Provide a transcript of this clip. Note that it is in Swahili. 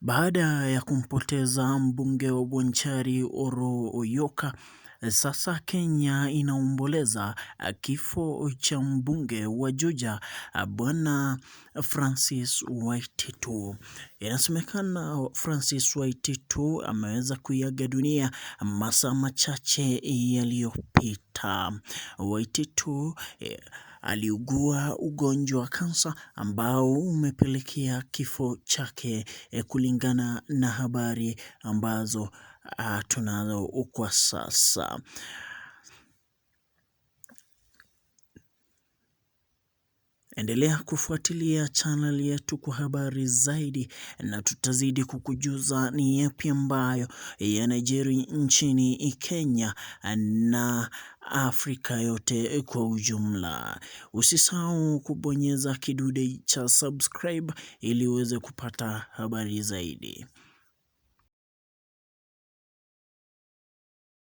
Baada ya kumpoteza mbunge wa Bonchari Oro Oyoka, sasa Kenya inaomboleza kifo cha mbunge wa Juja Bwana Francis Waititu. Inasemekana Francis Waititu ameweza kuiaga dunia masaa machache yaliyopita. Waititu aliugua ugonjwa wa kansa ambao umepelekea kifo chake kulingana na habari ambazo tunazo kwa sasa. Endelea kufuatilia channel yetu kwa habari zaidi na tutazidi kukujuza ni yapi ambayo yanajiri nchini Kenya na Afrika yote kwa ujumla. Usisahau kubonyeza kidude cha subscribe ili uweze kupata habari zaidi.